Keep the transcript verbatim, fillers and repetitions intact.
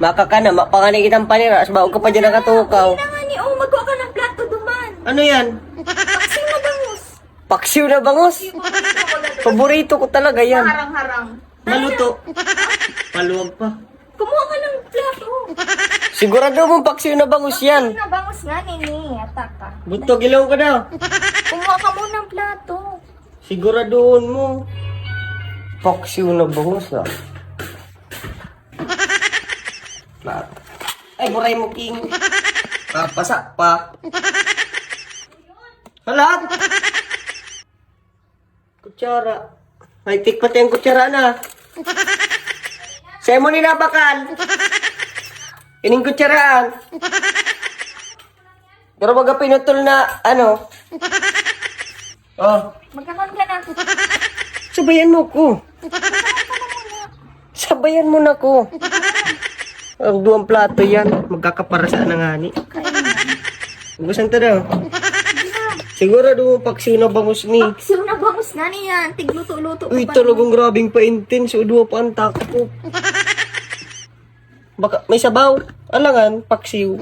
Baka ka na, mapanganay kitang panira, sa baog ka pa dyan nakatukaw. Hindi na nga ni, oh, magkuha ka ng plato duman. Ano yan? Paksiw na bangus. Paksiw na bangus? Paborito ko talaga yan. Harang-harang. Maluto. Paluwag pa. Kumuha ka ng plato. Sigurado mong paksiw na bangus yan. Na bangus nga, nini. Atak ka. Buntog, ilaw ka daw. Kumuha ka muna ng plato. Siguraduhon mo. Paksiw na bangus ah. Ay, buray mo, King. Papasa pa. Halat! Kutsara. May tik pati ang kutsara na. Sa'yo mo ni nabakal. Ining kutsaraan. Pero baga pinutol na, ano. Oh, Magkakon ka na. Sabayan mo ko. Sabayan mo na ko. Ang duwang plato yan. Magkakaparasa na nga ni. Ubusan ta daw. Sigurado mo paksiw na bangus ni. Paksiw na bangus nga niyan. Tigluto-luto. Uy, talagang grabing pa-intense. O, duwa pa ang takop. Baka may sabaw. Alangan, paksiw.